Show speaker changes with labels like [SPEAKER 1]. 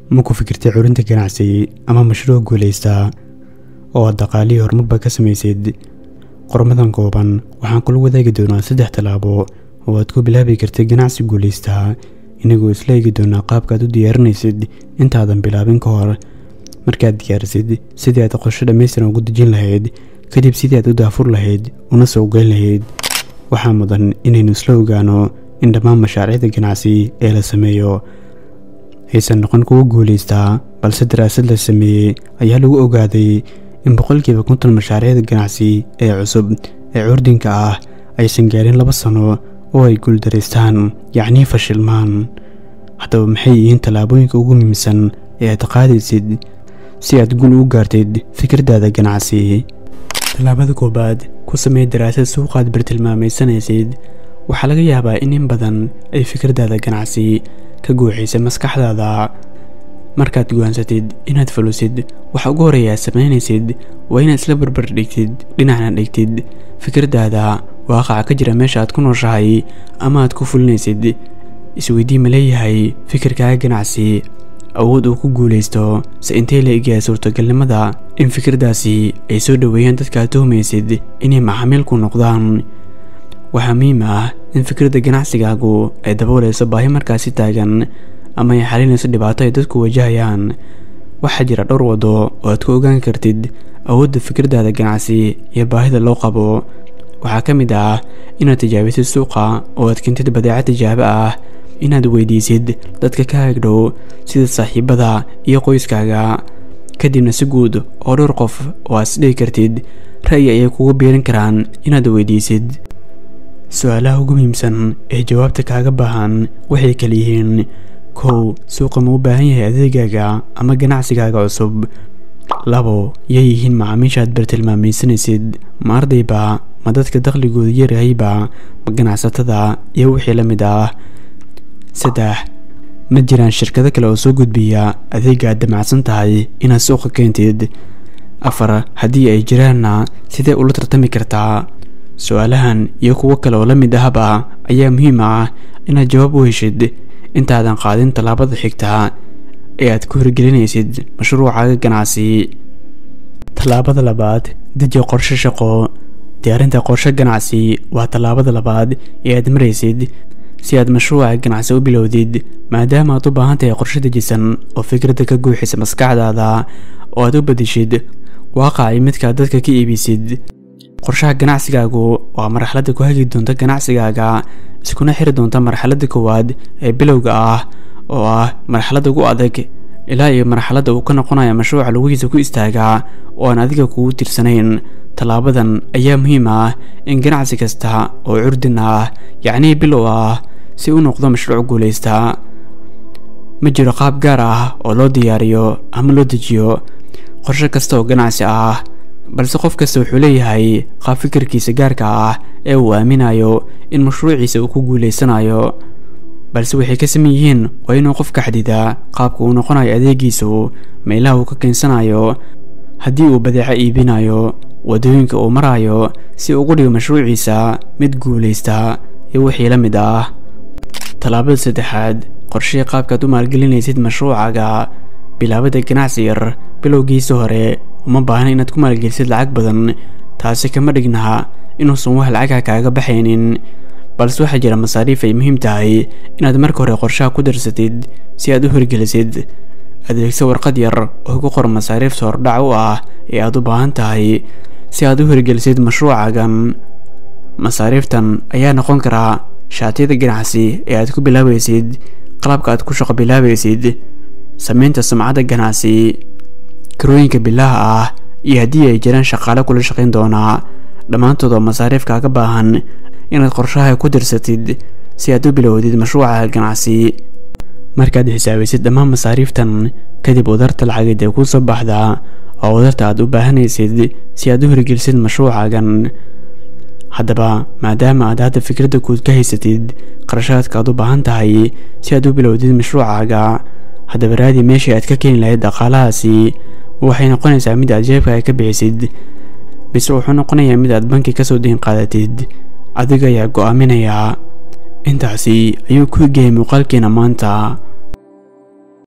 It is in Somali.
[SPEAKER 1] Ma ku fikirtay curinta ganacsi ama mashruuc guuleysta oo aad dhaqaalihii horumarba ka samaysid? Qormadan kooban waxaan kula wadaagi doonaa 3 tallaabo oo aad ku bilaabi kartid ganacsi guuleysta, inagoo isla eegi doonaa qaabka aad u diyaarinaysid intaadan bilaabin ka hor. Markaad diyaarisid, sidii aad qorshe dhammaystiran ugu dejin lahayd, kadib sidii aad u daafur lahayd una soo geyn lahayd. Waxaa mudan inaynu isla ogaano in dhammaan mashaariicda ganacsi ee la sameeyo aysan noqon kuwo guuleysta, balse daraasad la sameeyey ayaa lagu ogaaday in 50% mashaariicda ganacsi ee cusub ee curdinka ah aysan gaarin 2 sano oo ay guuldareystaan, yacnii fashilmaan. Haddaba maxay yihiin tallaabooyinka ugu muhiimsan ee aad qaadaysid si aad guul ugu gaartid fikraddaada ganacsi? Tallaabada koowaad, ku samee daraasad suuqa aad bartilmaamaysanaysid. Waxaa laga yaabaa in badan ay fikraddaada ganacsi ka guuxaysa maskaxdaada. Markaad go'aansatid inaad fulisid, waxa ugu horreeya aad samaynaysid waa inaad isla barbar dhigtid, dhinacna dhigtid fikraddaada waaqaca ka jira meesha aad ku nooshahay ama aad ku fulinaysid. Isweydii, ma leeyahay fikirkaaga ganacsi awood uu ku guuleysto? Se intee la egyahay suurtagalnimada in fikraddaasi ay soo dhoweeyaan dadka aad tuhmaysid inay macaamiil ku noqdaan? Waxaa muhiim ah in fikradda ganacsigaagu ay daboolayso baahi markaasi taagan ama ay xalinayso dhibaato ay dadku wajahayaan. Waxaa jira dhowr waddo oo aad ku ogaan kartid awoodda fikraddaada ganacsi iyo baahida loo qabo. Waxaa ka mid ah inaad tijaabisid suuqa oo aad keentid badeecad tijaabo ah, inaad weydiisid dadka ka agdhow sida saaxiibada iyo qoyskaaga, kadibna si guud oo dhowr qof oo aad isdhihi kartid ra'yi ayay kugu biirin karaan inaad weydiisid. Su'aalaha ugu muhiimsan ee jawaabta kaaga baahan waxay kala yihiin: 1, suuqa ma u baahan yahay adeegaaga ama ganacsigaaga cusub? 2, yay yihiin macaamiisha aad bartilmaamaysanaysid? Ma ardayba, ma dadka dakhligoodu yaryahayba, ma ganacsatada iyo wixii la mid ah? 3, ma jiraan shirkado kale oo soo gudbiya adeegga aad damacsan tahay inaad suuqa keentid? 4, haddii ay jiraanna sidee ula tartami kartaa? Su'aalahan iyo kuwo kale oo la mid ahba ayaa muhiim ah inaad jawaab u heshid intaadan qaadin tallaabada xigta ee aad ku hirgelinaysid mashruucaaga ganacsi. Tallaabada labaad, deji qorshe shaqo. Diyaarinta qorshe ganacsi waa tallaabada labaad ee aad maraysid si aad mashruuca ganacsi u bilowdid, maadaama aad u baahan tahay qorshe dejisan oo fikradda ka guuxisa maskaxdaada oo aad u beddeshid waaqaca iyo midka aad dadka ka iibisid. Qorshaha ganacsigaagu waa marxaladda ku hagi doonta ganacsigaaga, iskuna xiri doonta marxaladda koowaad ee bilowga ah oo ah marxaladda ugu adag, ilaa iyo marxaladda uu ka noqonayo mashruuca lugihiisa ku istaaga oo aan adiga kugu tiirsanayn. Tallaabadan ayaa muhiim ah in ganacsi kasta oo curdin ah, yacnii bilow ah, si uu noqdo mashruuc guuleysta. Ma jiro qaab gaar ah oo loo diyaariyo ama loo dejiyo qorshe kasta oo ganacsi ah, balse qof kasta wuxuu leeyahay qaab fikirkiisa gaarka ah ee uu aaminayo in mashruuciisa uu ku guuleysanayo. Balse waxay ka saman yihiin waa inuu qofka xadidaa qaabka uu noqonayo adeegiisu, meelaha uu ka keensanayo, haddii uu badeeco iibinayo, waddooyinka uu marayo si uu ugu dhigo mashruuciisa mid guuleysta iyo wixii la mid ah. Tallaabada saddexaad, qorshee qaabkaad u maalgelinaysid mashruucaaga. Bilaabada ganacsi yar bilowgiisa hore uma baahna inaad ku maalgelisid lacag badan. Taasi kama dhignaha inuusan wax lacagha kaaga baxaynin, balse waxaa jira masaariif ay muhiim tahay inaad marka hore qorshaha ku darsatid si aad u hirgelisid. Adeegso warqad yar oo ku qor masaariifta hordhac u ah ee aad u baahan tahay si aad u hirgelisid mashruucaagan. Masaariiftan ayaa noqon karaa shaatiyada ganacsi ee aad ku bilaabaysid, qalabka aad ku shaqo bilaabaysid, samaynta sumcadda ganacsi, karooyinka bilaha ah, iyo haddii ay jiraan shaqaale kula shaqayn doonaa. Dhammaantood oo masaariif kaaga baahan inaad qorshaha ku darsatid si aad u bilowdid mashruuca ganacsi. Markaad xisaabisid dhammaan masaariiftan kadib, wadarta lacageed ee kuu soo baxda oo wadarta aad u baahanaysid si aad u hirgelisid mashruucaagan. Haddaba maadaama aad hadda fikradda guud ka haysatid qarashaadka aad u baahan tahay si aad u bilowdid mashruucaaga, haddaba raadi meeshii aad ka keeni lahayd dhaqaalahaasi. Waxay noqonaysaa mid aad jeebkaaga ka bixisid, mise wuxuu noqonayaa mid aad banki kasoo deyn qaadatid? Adiga ayaa go'aaminayaa. Intaasi ayuu ku egyahay muuqaalkeena maanta.